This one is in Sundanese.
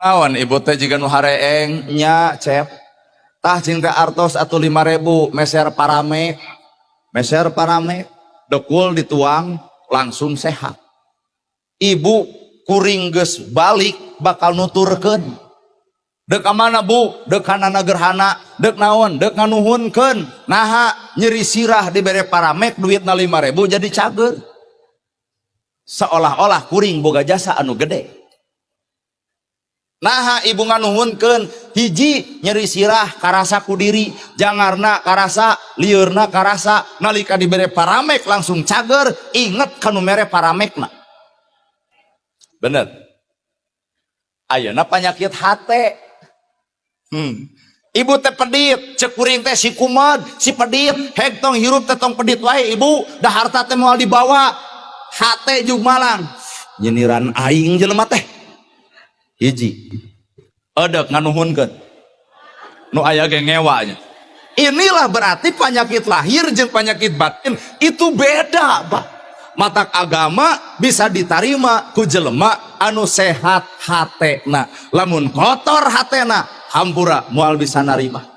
Naon ibu teh jiga nu hareeng nya, Cep? Tah, cing teh artos atuh 5.000, meser Paramex. Meser Paramex, dekul dituang, langsung sehat. Ibu kuring geus balik bakal nuturkeun. Dek ka mana, Bu? Dek kana gerhana, dek naon? Dek nganuhunkeun. Naha nyeri sirah dibere Paramex, duitna 5.000 jadi cager. Seolah-olah kuring boga jasa anu gede. Naha ibu nganuhunkeun? Hiji, nyeri sirah karasa ku diri, jangarna karasa, lieurna karasa. Nalika dibere Paramex langsung cager, inget kanu mere Paramexna. Bener. Ayeuna penyakit hate. Ibu teh pedit, cek kuring teh si kumat, si pedit, hek tong hirup teh tong pedit wae, Ibu, dah harta teh moal dibawa. Hate jug malang. Nyiniran aing jelema teh. Hiji. Edek nganuhunkeun. Nu aya ge ngewa nya. Inilah berarti penyakit lahir jeung penyakit batin itu beda, Pak. Matak agama bisa diterima ku jelema anu sehat hatena. Lamun kotor hatena, hampura, moal bisa narima.